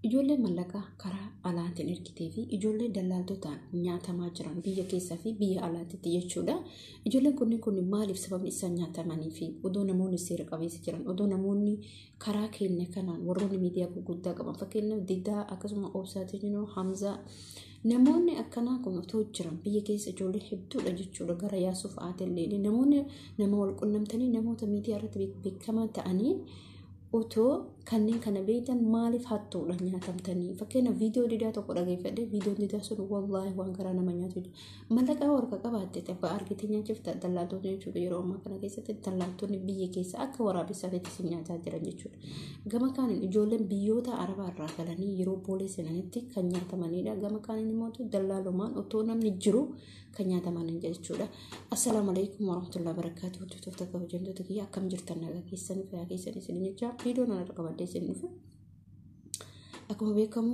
Ijoollee mallaqa karaa alaatiin ergitee fi ijoollee dallaaltotaan nyaatamaa jiran biyya keessaa fi biyya alaatitti jechuudha. Ijoolleen kunneen kun maaliif sababni isaan nyaatamanii fi odoo namoonni seera qabeessa jiran, odoo namoonni karaa keenya kanaan warroonni miidiyaa gurguddaa qaban, fakkeenyaaf Didaa, akkasuma Obsaatiin, Hamzaa, namoonni akkanaa kun otoo jiran biyya keessa ijoolleen hedduudha jechuudha. Gara yaasuuf haatellee namoonni nama wal qunnamtanii namoota miidiyaa irratti beekamaa ta'anii otoo kanneen kana beektan maaliif hattuudha nyaatamtanii? Fakkeenyaaf viidiyoo Didaa tokko dhageeffadhe. Viidiyoon Didaa sun wallaahi waan garaa nama nyaatu. Mallaqa warqa qabaatte abbaa argite nyaachifta dallaaltota jechuudha. Yeroo ammaa kana keessatti dallaaltonni biyya keessa akka waraabessaatti isin nyaataa jiran jechuudha. Gama kaaniin ijoolleen biyyoota arabaa irraa galanii yeroo boolee seenanitti kan nyaatamanidha. Gama kaaniin immoo dallaalumaan otoo namni jiru kan nyaataman jechuudha. Assalaamu alaikum warahmatullahi wabarakatuh. Hordoftoota kabajamtoota kiyya, akkam jirtan? Nagaa keessanii, fayyaa keessanii isin jecha. Viidiyoo kana irra qabadhee isin dhufe, akkuma beekamu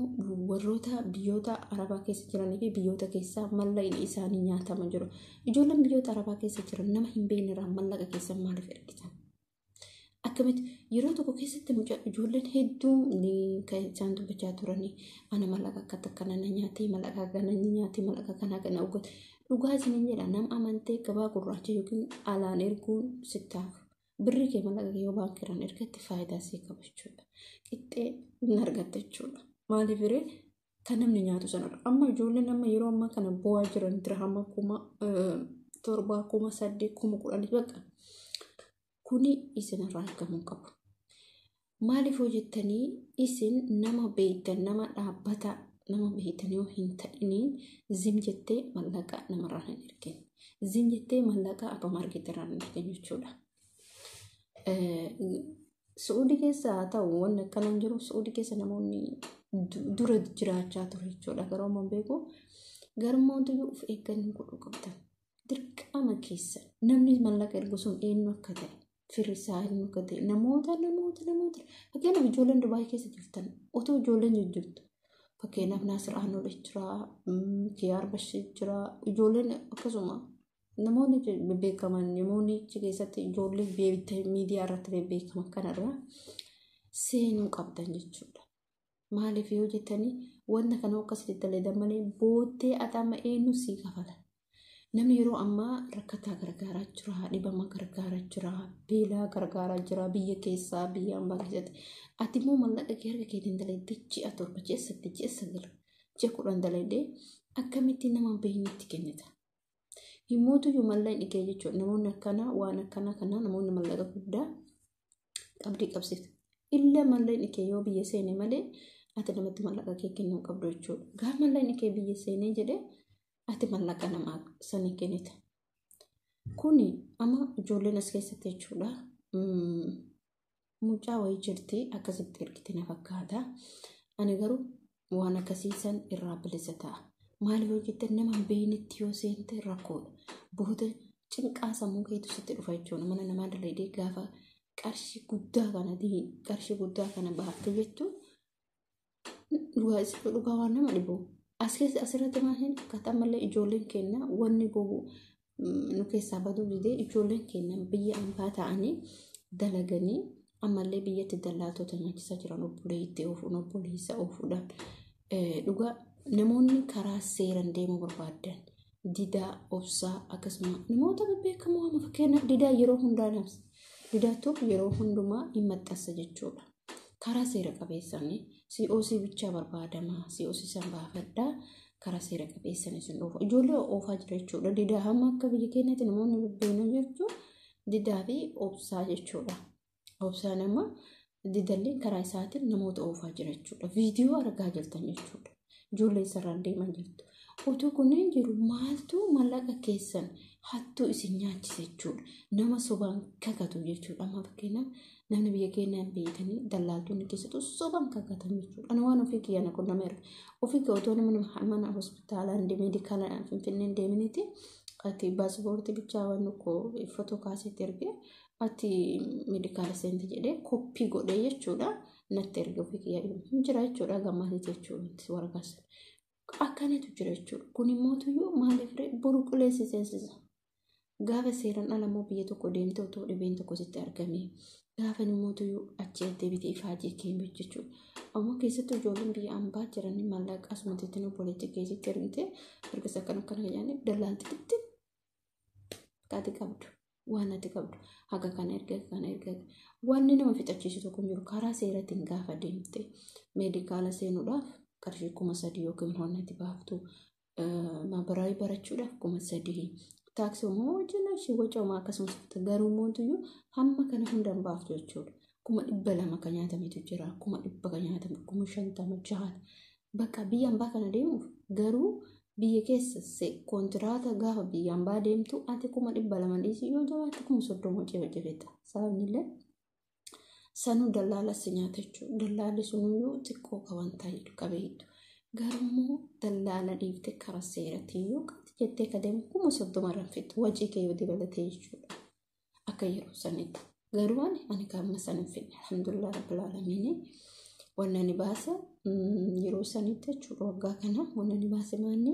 warroota biyyoota arabaa keessa jiranii fi biyyoota keessaa mallaqni isaanii nyaatama jiru. Ijoolleen biyyoota arabaa keessa jiran nama hin beekne irraa mallaqa keessan maaliif ergitan? Akkamitti yeroo tokko keessatti mucaa ijoolleen hedduun kan isaan dubbachaa turanii, ana mallaqa akka kana na nyaatee, mallaqa kana na nyaatee, mallaqa kana kana uggate. Dhugaa isiniin jedha, nama amantee gabaa gurraacha yookiin alaan erguun sittaaf. Birri kee, mallaqa kee yoo baankiirraan ergatte faayidaa sii qaba jechuudha. Qixxee hin argatte jechuudha. Maaliif hiree kan namni nyaatu sanadha. Amma ijoolleen amma yeroo ammaa kana bu'aa jiran dirhama 7,000, 8,000, 10,000 bakka. Kuni isinirraa eegamuu qabu. Maaliif hojjettanii isin nama beektan, nama dhaabbata nama beektan yoo hin ta'iniin zim jettee mallaqa namarraa hin ergin. Zim jettee mallaqa abbaa argite irraa hin ergin jechuudha. Su'uudii keessa haa ta'u, wanni akkana hin jiru. Su'uudii keessa namoonni dura jiraachaa ture jechuudha. Garuu amma beeku. Garuu of eeggannoo godhuu qabdan. Dirqama keessa namni mallaqa ergu sun eenyu akka ta'e, firri isaa eenyu akka ta'e, namoota fakkeenyaaf ijoolleen Dubaay keessa jirtan, otoo ijoolleen jijjiirtu, fakkeenyaaf Naasir Aanolee jira, Kiyaar Bashir jira, ijoolleen akkasuma namoonni bebbeekaman, namoonni achi keessatti ijoollee miidiyaa irratti bebbeekaman kanarraa seenuu qabdan jechuudha. Maaliif yoo jettanii, wanta kana akkasitti dalagan malee booddee atama eenyu sii kafala? Namni yeroo ammaa rakkataa gargaaraa jira, dhibama gargaaraa jira, beelaa gargaaraa jira, biyya keessaa biyya ambaa keessatti. Ati immoo mallaqa kee harka keetiin dalagdee ji'a 7, ji'a 8, ji'a 9, ji'a 10 dalagdee akkamitti nama beeknetti kennita? Himmootuyyuu mallaqni kee jechuudha. Namoonni akkanaa waan akkanaa kanaa namoonni mallaqa guddaa qabdii qabsiiftu. Illa mallaqni kee yoo biyya seene malee ati namatti mallaqa kee kennuu qabdu jechuudha. Gaafa mallaqni kee biyya seenee jedhee ati mallaqa namaa sanii kennita. Kuni amma ijoolleen as keessatti jechuudha. Mucaa wayii jirti, akkasitti ergite na fakkaata. Ani garuu waan akkasii san irraa bilisa ta'a. Maaliif yoo jettan, nama hin beeknetti yoo seente rakkoodha. Booda cinqaa sammuu keetu sitti dhufa jechuudha. Mana namaa dalagdee gaafa qarshii guddaa kana qarshii guddaa kana baaftee jettu, dhugaa waan nama dhibu. As keessa asirratti maal hin fakkaata, ammallee ijoolleen keenya wanni bobu nu keessaa baduu didee, ijoolleen keenya biyya ambaa ta'anii dalaganii ammallee biyyatti dallaaltota nyaachisaa jiran, obboleettii oofuun, obboleessa oofuudhaan. Dhugaa namoonni karaa seeraan deemuu barbaadan Didaa, Obsaa, akkasuma namoota bebbeekamoo, amma fakkeenyaaf Didaa yeroo hundaa namsa. Didaatuuf yeroo hundumaa hin maxxansa jechuudha. Karaa seera qabeessaan COC bichaa barbaadama. COC san baafadhaa. Karaa seera qabeessaan isin dhufa. Ijoollee oofaa jira jechuudha. Didaa hamma akka biyya keenyaatti namoonni bebbeekamoo jechuun Didaa fi Obsaa jechuudha. Obsaan amma Didallee karaa isaatiin namoota oofaa jira jechuudha. Viidiyoo argaa jirtan jechuudha. Ijoollee isarraan deemaa jirtu. Otoo kunneen jiru maaltu mallaqa keessan hattuu isin nyaachise jechuudha. Nama sobaan kakatu jechuudha. Amma fakkeenyaaf namni biyya keenyaan beekanii dallaaltonni keessattuu sobaan kakatan jechuudha. Ani waan ofii kiyyaa kun nama erga. Ofii kee otoo nama mana hospitaalaa meedikaala Finfinneen deeminiiti ati paaspoortii bichaa waan tokko footoo kaasetti ergee, ati meedikaala seente jedhee koppii godhee jechuudha. Natti erge, ofii kiyyaa hin jira jechuudha, gammaatiiti jechuudha waraqaa sana. Akkanatu jira jechuudha. Kun immoo tuyyuu maaliif boru qilleenssi seensisa. Gaafa seeraan ala immoo biyya tokko deemte otoo dhibeen tokko sitti argame, Gaafa immoo achi deebitee ifaajee kee jechuudha. Ammoo keessattuu ijoolleen biyya ambaa jiran maallaqa asumatti ittiin obboleettii keessatti ergite ergas akkana akkana jedhanii dallaaltitti ati qabdu waan ati qabdu haga kana erga kana erga wanni nama fixachiisu tokko hin jiru. Karaa seeratiin gaafa deemte meedikaala seenuudhaaf qarshii 3000 yookiin honnati baaftu, maabaraayii barachuudhaaf 3000, taaksii immoo wajjin ishee wacamaa akkasumas, garuu mootuyyuu hamma kana hundaan baaftu jechuudha. 200,000 kan nyaatametu jira, 100,000 kan nyaatame, 50,000 jahala. Bakka biyya ambaa kana deemuuf garuu biyya keessa kontiraata gaafa biyya ambaa deemtu ati 200,000 dhiisii yoo jabaatte 30,000 hojii hojjeta. Sababni illee sanuu dallaala si nyaata jechuudha. Dallaalli sunuyyuu xiqqoo qaban ta'edha qabeeyyu. Garuu dallaala dhiiftee karaa seeratiin yoo qabdi jettee ka deemu 30,000 irraan fixu wajjii kee yoo dabalatee jechuudha. Akka yeroo sanitti. Garuu ani kan sana hin fidne, alhamdulillah rabbil aalamiin. Wanni ani baase yeroo sanitti jechuudha, waggaa kana wanni ani baase maanni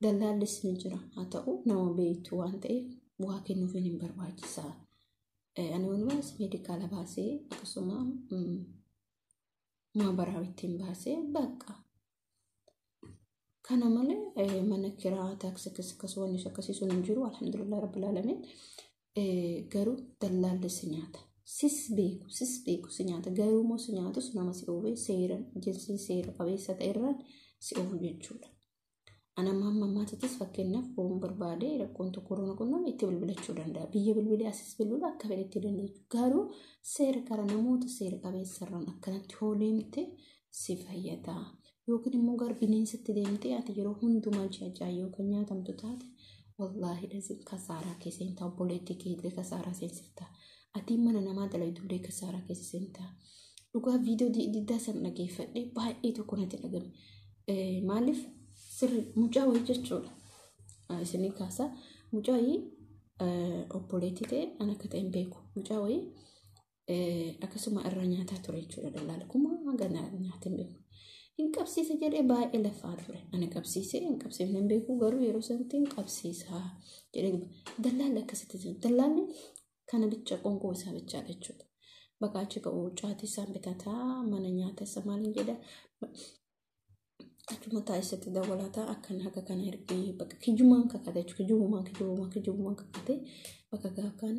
dallaallis ni jira, haa ta'u nama beektu waan ta'eef waa kennuufiin hin barbaachisaa. Ani wanni baase meedikaala baasee akkasuma maabaraa ittiin baasee bakka. Kana malee mana kiraa, taaksii akkas akkas wanni akkasii sun hin jiru, alhamdulillah rabbil aalamiin. Garuu dallaalli si nyaata. Sis beeku, sis beeku si nyaata. Garuu immoo si nyaatus nama si oofee seera jinsii seera qabeessa ta'e irraan si oofu jechuudha. Ana amma ammaatittis fakkeenyaaf boon barbaade rakkoon tokko roona qunname itti bilbilachuu danda'a. Biyya bilbilee asis bilbilu akka fedhetti dandeechu. Garuu seera karaa namoota seera qabeessa irraan akkanatti hoo deemte si fayyada. Yookiin immoo gara bineensatti deemtee ati yeroo hundumaa ji'a ji'a yookiin nyaatamtu taate, wallaahi dhasiin kasaaraa keessa hin ta'a, obboleettii keellee kasaaraa seensifta. Ati mana namaa dalaydullee kasaaraa keessa seentaa. Dhugaa viidiyoo diddaa san dhageeffadhee baay'ee tokko natti dhagame. Maaliif sirri mucaa wayii jechuudha. Isinii kaasa, mucaa wayii obboleettii ta'e an akka ta'e hin beeku. Mucaa wayii akkasuma irraa nyaataa ture jechuudha dallaala. Kuma hanga nyaata hin beeku. Hin qabsiisa jedhee baay'ee lafaa ture. Ani qabsiisee hin qabsiifne hin beeku, garuu yeroo sanatti hin qabsiisa jedhee dallaalli akkasitti jira. Dallaalli kana bicha qoonqoo isaa bichaadha jechuudha. Bakka achi ka'u caatii isaan bitataa, mana nyaata isa maaliin jedha, achuma taa'isatti dawwalataa akkan haga kana ergee bakka kijumaan kakate jechuudha. Kijubumaan kijubumaan kijubumaan kakate bakka gaakaan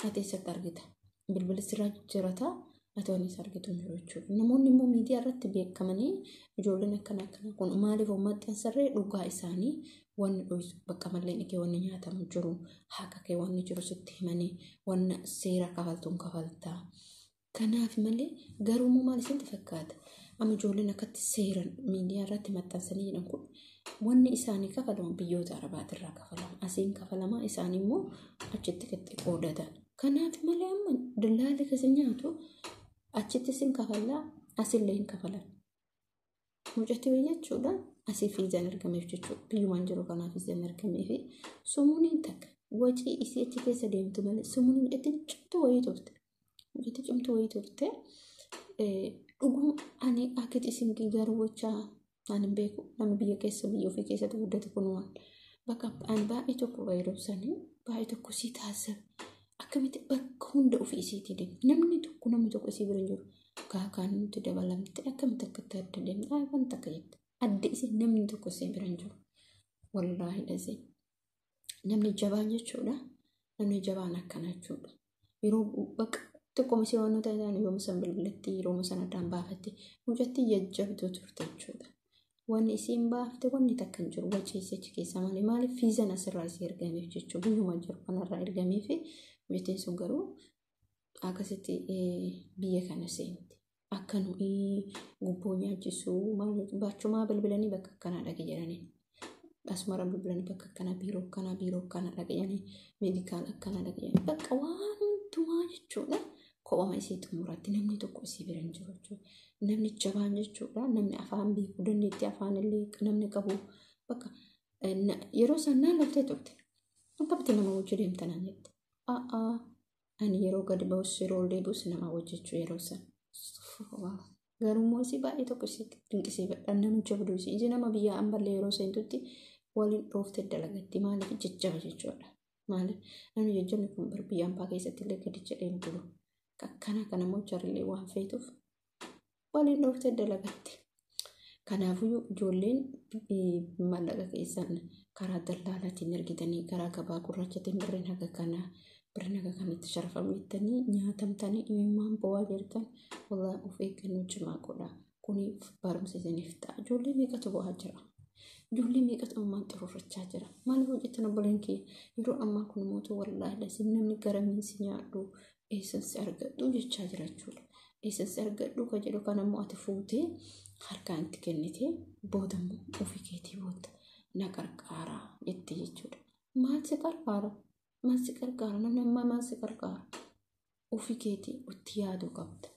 ati eessatti argita. Bilbilli sirraa jijjiirataa, ati waan isa argitu hin jiru jechuudha. Namoonni immoo miidiyaa irratti beekamanii ijoolleen akkana akkana kun maaliif maxxansarree dhugaa isaanii wanni dho'isu bakka malleen kee wanni nyaatamu jiru, haqa kee wanni jiru sitti himanii wanna seera kafaltuun kafaltaa. Kanaaf malee garuu immoo maal isinitti fakkaata? Amma ijoolleen akkatti seeran miidiyaa irratti maxxansanii jedhan kun wanni isaanii kafalamu biyyoota arabaatirraa kafalama. Asiin kafalama, isaan immoo achitti qixxee qoodatan. Kanaaf malee amma dallaalli kasi nyaatu achitti sin kafallaa, asillee hin kafalan. Mucattii wayii jechuudha asii fiizaan argameef jechuudha. Biyyumaan jiru kanaaf fiizaan argameefi sumuuniin takka wacii isii achi keessa deemtu malee sumuuniin mucattiin cimtuu wayii turte. Mucattii cimtuu wayii turte. Dhuguma ani akkatti isin garuu gochaa ani hin beeku, namni biyya keessa biyya ofii keessatti guddate kun waan bakka ani baay'ee tokko yeroo sanii baay'ee tokko sii taasisan akkamitti bakka hunda ofii isiitii deemti, namni tokko isii bira hin jiru. Kaakaan nuti dabalamte akkamitti akkatti adda deemte wanta akka jette adda isii namni tokko isii bira hin jiru. Wallaahi dhasee namni jabaan jechuudha, namni jabaan akkana jechuudha. Yeroo bakka xiqqooma isii waan nuti ta'an yooma san bilbilatti yeroo san addaan baafatte mucattii jajjabduu turte jechuudha. Wanni isiin baafte wanni takka hin jiru wacii isii achi keessa malee, maaliif fiizan asirraa isii ergameef jechuudha, biyyuma jiru kanarraa ergameef. Mucattiin sun garuu akkasitti biyya kana seente. Akka nuyi gubboo nyaachisuu baachumaa bilbilanii bakka akkanaa dhaqe jedhanii. Asumarra bilbilanii bakka akkanaa, biiroo akkanaa, biiroo akkanaa dhaqe jedhanii, meedikaala akkanaa dhaqe jedhanii, bakka waan hundumaa jechuudha. Kophama isii xumuratti namni tokko isii bira hin jiru jechuudha. Namni jabaan jechuudha. Namni afaan beeku, dandeettii afaan illee namni qabu bakka yeroo isaan naan laftee turte. Akkamitti nama wajji deemta naan jette. A'aa, ani yeroo gadi ba'us yeroo ol deebi'us nama hojjechuu yeroo san. Garuu immoo isii baay'ee tokko isii dinqisiifadha. Nama jabduu isii. Isii nama biyya amballee yeroo seentutti waliin dhooftee dalagatti. Maaliif jajjaba jechuudha. Maaliif namni jajjabni kun biyya ambaa keessatti illee gadi jedhee hin bulu. Akkana kana immoo jarrillee waan feetuuf waliin dhooftee dalagatte. Kanaafuu ijoolleen maallaqa keessan karaa dallaalaatiin ergitanii karaa gabaa gurraachatiin birriin haga kanaa birriin haga kanatti sharafamettanii nyaatamtanii imimmaan bo'aa jirtan wallaahi of eeggannoo cimaa godhaa. Kuni barumsa isiniif ta'a. Ijoollee meeqatu bo'aa jira? Ijoollee meeqatu ammaan xururrachaa jira? Maaliif hojjettan obboleen kiyya? Yeroo ammaa kun mootuu wallaahi lasim namni garamiin si nyaadhu eessan si argadhu jechaa jira jechuudha. Eessan si argadhu kan jedhu kan ammoo ati fuutee harkaan itti kennitee booda immoo ofii keetii booda na qarqaaraa jettee jechuudha. Maal si qarqaara? Maal si qarqaara? Namni ammaa maal si qarqaara? Ofii keetii itti yaaduu qabda.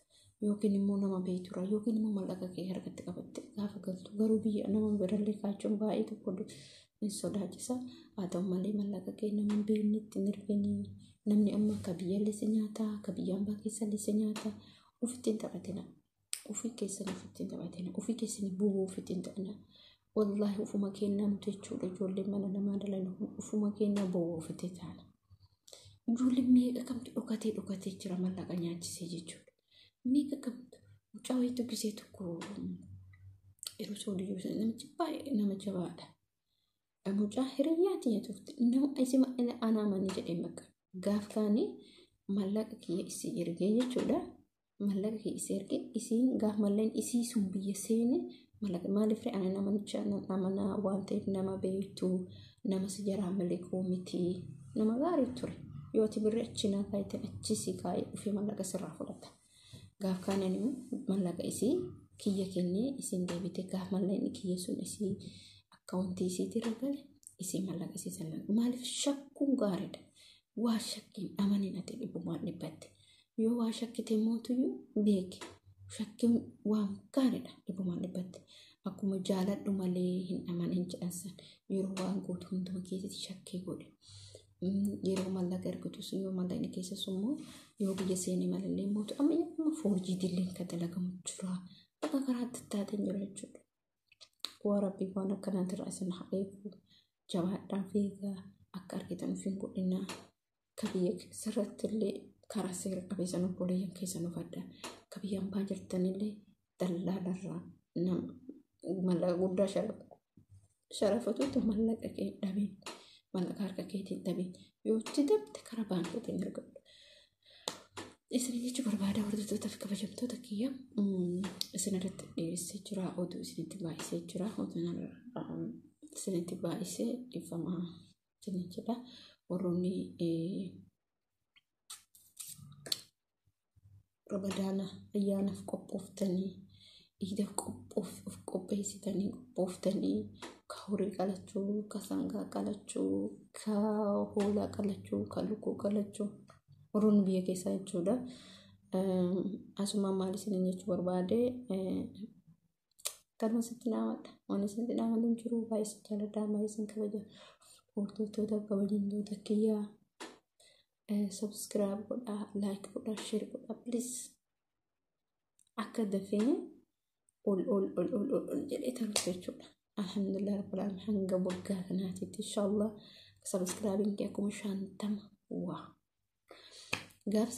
Yookiin immoo nama beekturraa yookiin immoo mallaqa kee harkatti qabatte gaafa galtu garuu biyya nama birallee kaachuun baay'ee tokko hin sodaachisa. Haa ta'u malee mallaqa kee nama hin beeknetti hin erginii. Namni amma akka biyyallee si nyaata, akka biyya ambaa keessallee si nyaata. Ofitti hin taphatina. Ofii keessan ofitti hin taphatina. Ofii keessan bu'uu ofitti hin taphatina. Wallaahi ofuma kennaa nuti jechuudha ijoolleen mana namaa dalanu ofuma kennaa bu'uu ofitti taana. Ijoolleen meeqa kamtu dhokatee dhokatee jira mallaqa nyaachisee jechuudha. Meeqa kamtu mucaa wayiitu gisee tokko yeroo soodii jiru namichi baay'ee nama jabaadha. Mucaa hiriyyaa tiyya turte nama isima anaa manii jedhee bakka gaaf kaanii mallaqa kiyya isii ergee jechuudha. Mallaqa kiyya isii ergee isiin gaaf malleen isii sun biyya seene mallaqa maaliif ree ana namanicha amanaa waan ta'eef nama beektu nama si jaraa miliquu miti nama gaarii ture. Yoo ati birri achi naa kaayite achi si kaayee dhufee mallaqa sirraa fudhata. Gaaf kaaniin immoo mallaqa isii kiyya kennee isiin deebite gaaf mallaqni kiyya sun isii akkaawuntii isiitirra gale isii mallaqa isii sana maaliif shakkuun gaariidha. Waa shakkiin amaniin ati dhibbumaan dhibbatte. Yoo waa shakkite mootuyyuu beeki. Shakkiin waan gaariidha dhibbumaan dhibbatte. Akkuma jaaladhu malee hin amanin jedhan san yeroo waan gootu hunduma keessatti shakkii godhe. Yeroo mallaqa ergitus yoo mallaqni keessas immoo yoo biyya seenee malallee mootu amma amma foorjiitillee kan dalagamu jira. Bakka karaa adda addaatiin jira jechuudha. Waa rabbii waan akkanaatirraa isin haa eegu. Jabaadhaa fiigaa akka argitan of hin godhinaa. Ka biyya sirratti illee karaa seera qabeessan obboleeyyan keessan hubadhaa. Ka biyya ambaa jirtanillee dallaalarraa nama mallaqa guddaa sharafatutti mallaqa kee dhabiin mallaqa harka keetiin dhabiin yoo itti dabte karaa baankiitiin argadhu. Isin jechuu barbaada hordoftoota fi kabajamtoota kiyya isin irratti dhiyeessee jira oduu isinitti baay'isee jira oduu isinitti baay'isee dhiifamaa isinin jedha warroonni ramadaana ayyaanaaf qophooftanii iidaaf qophoof of qopheessitanii qophooftanii ka horii qalachuu ka sangaa qalachuu ka hoolaa qalachuu ka lukkuu qalachuu warroonni biyya keessaa jechuudha. Asuma maal isinin jechuu barbaade kanuma sitti dhaamadha. Waan isinitti dhaamadu hin jiru baay'ee isin jaaladha baay'ee isin kabaja. Hordoftoota kabajamtoota kiyyaa subscribe godhaa like godhaa share godhaa please akka dafee ol ol ol ol ol ol jedhee taruuf jechuudha. Alhamdulillah rabbil alamin hanga waggaa kanaatitti inshallah subscribing kee akkuma 50 waa. Gaaf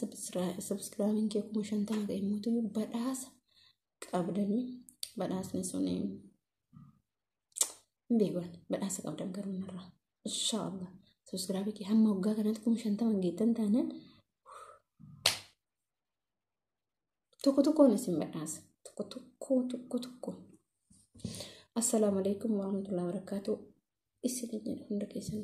subscribing kee 50,000 ga'e mootu badhaasa qabdanii badhaasni sun hin beekan badhaasa qabdan garuu narraa inshallah subscribe kee hamma waggaa kanaatti 50,000 geettan taanaan tokko tokkoon isin badhaasa tokko tokko tokko tokko. Assalaamu alaikum warahmatullahi wabarakatuh. Isin jedhu hunda keessan.